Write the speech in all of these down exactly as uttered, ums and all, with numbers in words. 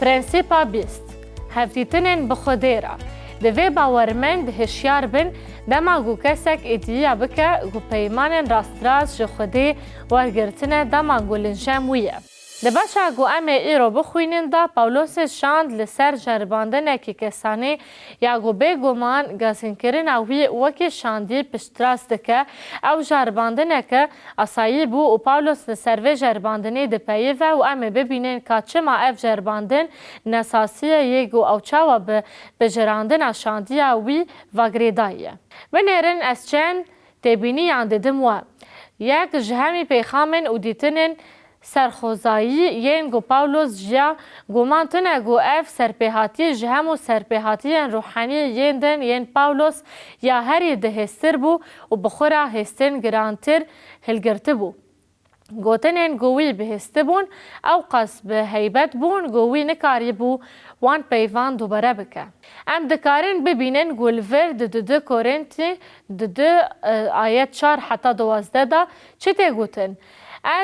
Prensîpa bîst. Hevdîtinên bi Xwedê re. Divê bawermend hişyar bin, dema ku kesek îdiya bike ku peymanên rastrast ji Xwedê wergirtine, dema ku linjem wî ye. Di beşa ku em ê îro bixwînin de, Pawlosê şand li ser ceribandinekî kesanî ya ku bêguman gazînkirina wî wekî şandî piştrast dike. Ew ceribandineke asayî bû û Pawlos li ser vê ceribandinê dipeyive û em ê bibînin ka çima ev ceribandin nesasî ye, yê ku ew çawa bi bijirandina şandiya wî va girêdayî ye. Binêrin ez çend têbîniyan didim we. Yek, ji hemî pêxamên û dîtinên serxwezayî yên ku Pawlos jiya, guman tune ku ev serpêhatî ji hemû serpêhatiyên ruhanî yên din yên Pawlos ya herî dihêstir bû û bi xwe re hêstin girantir hilgirtibû. Gotinên ku wî bihêstibûn, ew qas bi heybet bûn ku wî nikarîbû wan peyvan dubare bike. Em dikarin bibînin ku li vir di dudu Korintî dudu, e, ayet çar heta duwazdeh de çi tê gotin?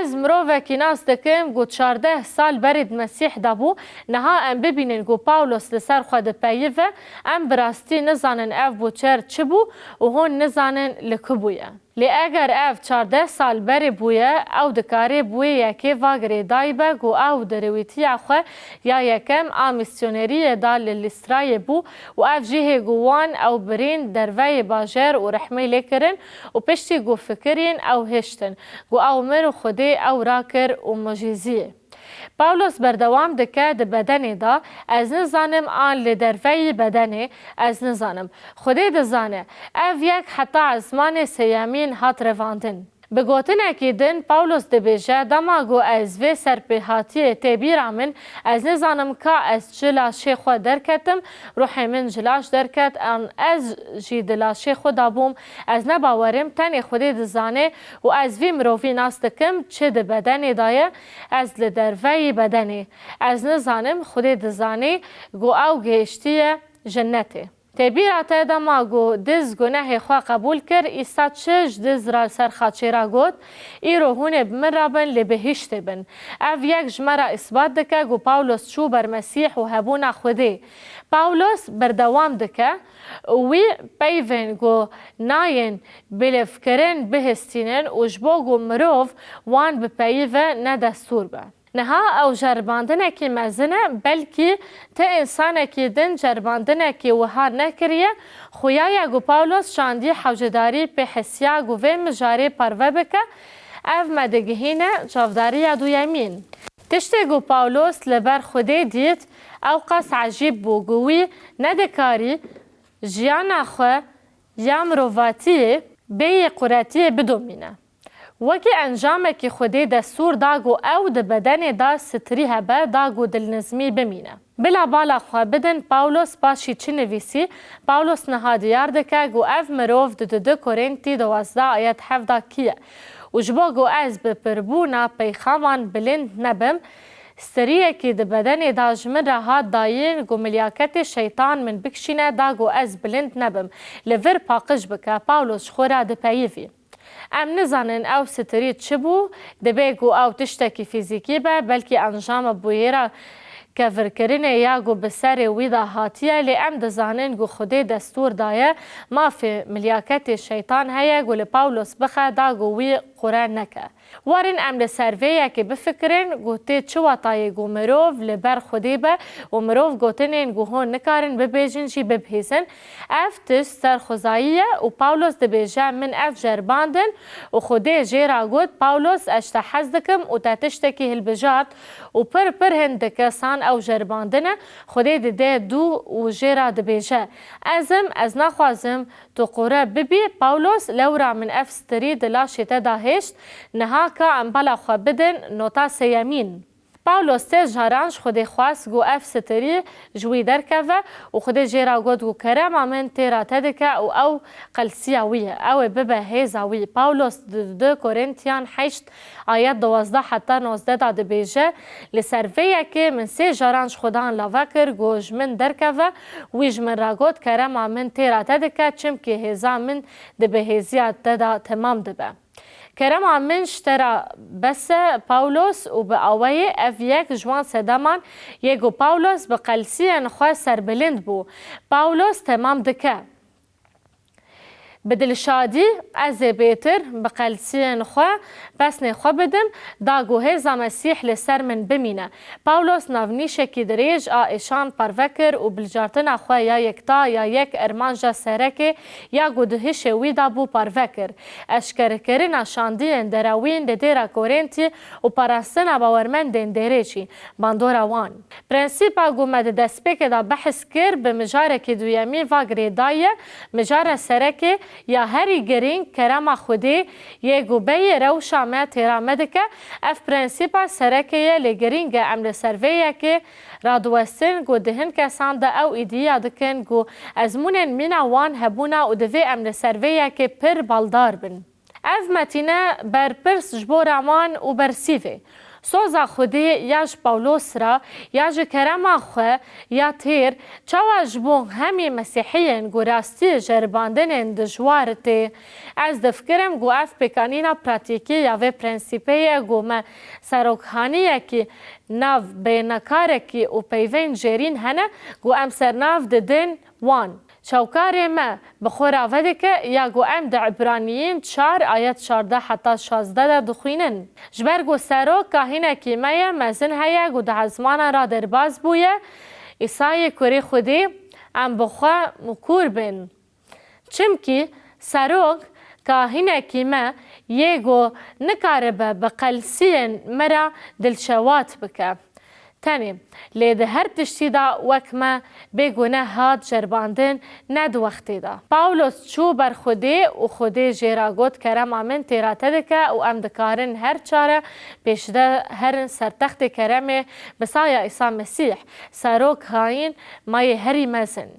Ez mirovekî nas dikim ku çardeh sal berê di Mesîh de bû. Niha em bibînin ku Pawlos li ser xwe dipeyive, em bi rastî nizanin ev boçer çi bû û hûn nizanin li ku bûye. Lê eger ev çardeh sal berê bûye, ew dikarê bi wê yekê va girêdayî be ku ew di rêwîtiya xwe ya yekem a mîsyoneriyê de li Lîstrayê bû û ev cihê ku wan ew birîn derveyê bajêr û rehmê lê kirin û piştî ku fikirîn ew hiştin, ku ew mir û Xwedê ew rakir û mucîziyê. Pawlos berdewam dike di bedenê de, ez nizanim an li derveyî bedenê, ez nizanim. Xwedê dizane. Ev yek heta ezmanê sêyemîn hat revandin. Bi gotinekî din Pawlos dibêje, dema ku ez vê serpêhatiyê tê bîra min, ez nizanim ka ez ji laşê xwe derketim, ruhê min ji laş derket, an ez jî di laşê xwe de bûm, ez ne bawerim, tenê Xwedê dizane û ez vî mirovî nas dikim, çi di bedenê de ye, ez li derveyî bedenê. Ez nizanim, Xwedê dizane ku ew gihiştiye jennetê. Tê bîra te dema ku diz gunehê xwe qebûl kir, Îsa çi ji diz re ser xaçê re got, îro hûn ê bi min re bin, li bihîştê bin. Ev yek ji me re îsbat dike ku Pawlos çû ber Mesîh û hebûna Xwedê. Pawlos berdewam dike, wî peyvên ku nayên bilêvkirin bihistînin û ji bo ku mirov wan bipeyive ne destûr be. Niha ew ceribandinekî mezin e, belkî ti însanekî din ceribandinekî wiha nekiriye, xuya ye ku Pawlos şandî hewcedarî pê hisiya ku vê mijarê parve bike, ev me digihîne çavdariya duyemîn. Tiştê ku Pawlos li ber Xwedê dît, ew qas ecîb bû ku wî nedikarî jiyana xwe ya mirovatiyê bêyî quretiyê bidomîne. Wekî encamekî Xwedê destûr da ku ew di bedenê de sitirî hebe, da ku dilnizmî bimîne. Bila bala xwe bidin, Pawlos paşî çi nivîsî? Pawlos niha diyar dike ku ev mirov di dudu Korintî duwazdeh ayet heft de kî ye? Û ji bo ku ez bi pirbûna peyxaman bilind nebim, stiriyekî di bedenê de ji min re hat dayîn ku milyaketê şeytan min bikişîne, da ku ez bilind nebim, li vir paqij bike. Pawlos ji xwe re dipeyivî. Em nizanin ew sitirî çi bû, dibê ku ew tiştekî fîzîkî be, belkî encama bûyera kevirkirinê ya ku bi serê wî de hatiye, lê em dizanin ku Xwedê destûr daye, mafê milyaketê şeytan heye ku li Pawlos bixe, da ku wî qure neke. Werin em li ser vê yekê bifikirin ku tê çi watayê ku mirov li ber Xwedê be û mirov gotinên ku hûn nikarin bibêjin jî bibihîzin. Ev tişt serxwezayî ye û Pawlos dibêje, min ev ceribandin û Xwedê jê re got, Pawlos, ez ji te hez dikim û te tiştekî hilbijart û pir pir hin dikesan ew ceribandin e. Xwedê dide dû û jê re dibêje, ez im, ez naxwazim tu qure bibî. Pawlos, lewra min ev stirî di laşê te de hêşt, niha ka em bala xwe bidin nota sêyemîn. Pawlos sê caran ji Xwedê xwest ku ev sitirî ji wî derkeve û Xwedê jê re got ku kerema min têra te dike û ew qelsiya wî ye. Ew ê bibe hêza wî. Pawlos di du Korintîyan heşt ayet duwazdeh heta nozdeh de dibêje, li ser vê yekê min sê caran ji Xwedan lave kir ku ji min derkeve, wî ji min re got, kerema min têra te dike, çimkî hêza min di bihêziya te de temam dibe. Kerema min ji te re bes e, Pawlos, û bi aweyê ev yek ji wan sedeman ye ku Pawlos bi qelsiyên xwe serbilind bû. Pawlos temam dike. Bi dilşadî ez ê bêtir bi qelsiyên xwe pesnê xwe bidim, da ku hêza Mesîh li ser min bimîne. Pawlos navnîşekî dirêj a êşan parve kir û biljartina xwe ya yekta ya yek ermanja serekê ya ku di hişê wî de bû parve kir. Eşkerekirina şandiyên derewîn li dêra Korintî û parastina bawermendên dêrê jî bandora wan. Prensîpa ku me di destpêkê de behs kir, bi mijarekî duyemî va girêdayî ye. Mijara serekê ya herî girîng kerema Xwedê ye ku bêyî rewşa me têra me dike. Ev prensîpa serekê ye, lê girîng e em li ser vê yekê radiwestin ku di hin kesan de ew îdiya dikin ku ezmûnên mîna wan hebûna û divê em li ser vê yekê pir baldar bin. Ev metîne berpirs ji bo raman û bersîvê. Soza Xwedê ya ji Pawlos re ya ji kerema xwe ya têr çawa ji bo hemî Mesîhiyên ku rastî ceribandinên dijwar tê? Ez difikirim ku ev pêkanîna pratîkî ya vê prensîpê ye ku me serokhaniyekî nav bênekarekî û peyvên jêrîn hene ku em sernav didin wan. Çawkarê me bi xwe rave dike ya ku em di Ibraniyên çar ayet çardeh heta şazdeh de dixwînin. Ji ber ku serok kahînekî me ye mezin heye ku di ezmanan re derbas bûye, Îsayê kurê Xwedê, em bi xwe mukûr bin. Çimkî serok kahînekî me yê ku nikaribe bi qelsiyên me re dilşewat bike. Tenê, lê di her tiştî de wek me bêgune hat ceribandin, ne di wextê de. Pawlos çû ber Xwedê û Xwedê jê re got, kerema min têra te dike û em dikarin her çare pêşde herin ser textê keremê bi saya Îsa Mesîh, serok kahîn me yê herî mezin.